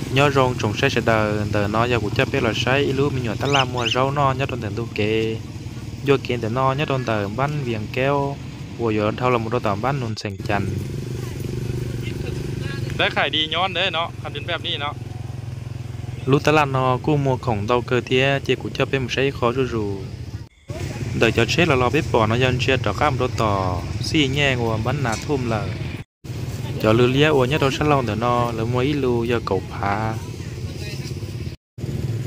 Nyob zoo tsoom saib sawv daws, ntawm no yog kuv coj peb los saib ib lub me nyuam tab laj muag zaub noj nyob rau ntawm ntug kev ncua kev ntawm no nyob rau ntawm npab Vias Kaub uas yuav dhau los mus rau tom npab Nus Ntxheem Cas. Lub tab laj no kuj muag khoom ntau kawg thiab, ces kuv coj peb mus saib ib qho zuj zus. Ntawm cov tsheb los los peb pom no yog ntsia rov qab mus rau tom Xij Nyej uas npab Nas Thum lawm. Cov lw liab uas nyob rau sab laug ntawm no lawv muaj ib lus yog kaum phav.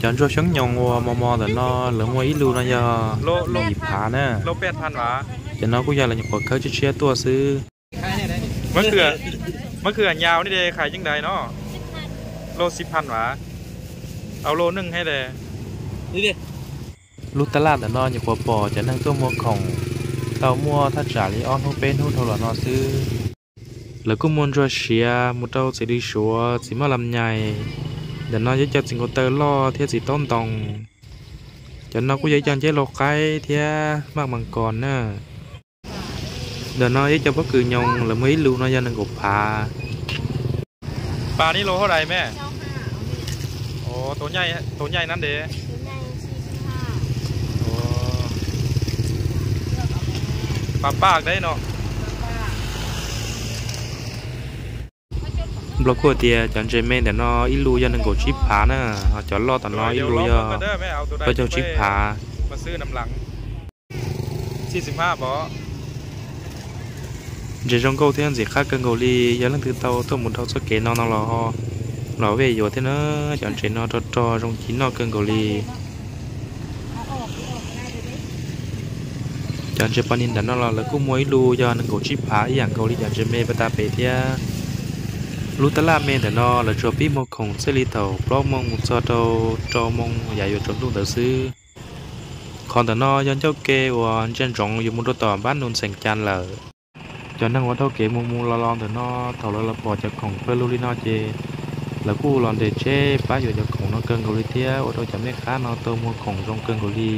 Cov ntsuag xyoob nyoos uas mos mos ntawm no lawv muaj ib lus no yog yim phav na. Cov no kuj yog lawv nyuam qhuav khawb tshiab tshiab tuaj xwb. Mab khwb nyas ne, qhais yeej dais no, loj xib phav vas, au loj neej hab. Lub tab laj ntawm no nyuam qhuav pom cov neeg tuaj muag khoom tau muaj thaj tsam li ob hnub peb hnub dhau los no xwb. Lawv kuj muag ntsuag siav mus rau txiv lws suav, txiv maj lam nyais. Ntawm no yog ib co txiv nkaus taw loj thiab txiv taub ntoo. Cov no kuj yog ib co nceb lau qaib thiab maj mas kos na. Ntawm no yog ib co pob kws nyoos, lawv muaj ib lus no yog nees nkaum phav. Pas ni lus hauj dais me? Tus nyaij na de. Pas paj de no. Nplog kuj tias cov ntses me ntawm no ib lus yog nees nkaum tsib phav na, ho cov loj tom no ib lus yog plaub caug tsib phav. Ntses zoo nkauj thiab ntxim qab kawg nkaus li, yog leej twg tau tuaj mus dhau txoj kev no no los ho los vej yuav thiab na. Cov ntses no rog rog zoo ci noj kawg nkaus li. Cov ntses pas ni ntawm no los lawv kuj muaj ib lus yog nees nkaum tsib phav ib yam nkaus li cov ntses me pas tas pem thiab. Lub tab laj me ntawm no lawv tsuas pib muag khoom txij li thaum plaub moo mus txog rau rau moo yav yuav tsaus ntuj ntawd xwb. Qhov ntawm no yog ncauj ke uas ntsia ntsoov yuav mus rau tom npab Nus Ntxheem Cas lawm. Cov neeg uas dhau kev mus mus los los ntawm no thaum lawv los pom cov khoom pawg lug li no ces lawv kuj los nres tsheb pab yuav cov khoom no kawg nkaus li thiab ua rau cov mej qab no tau muag khoom zoo kawg nkaus li.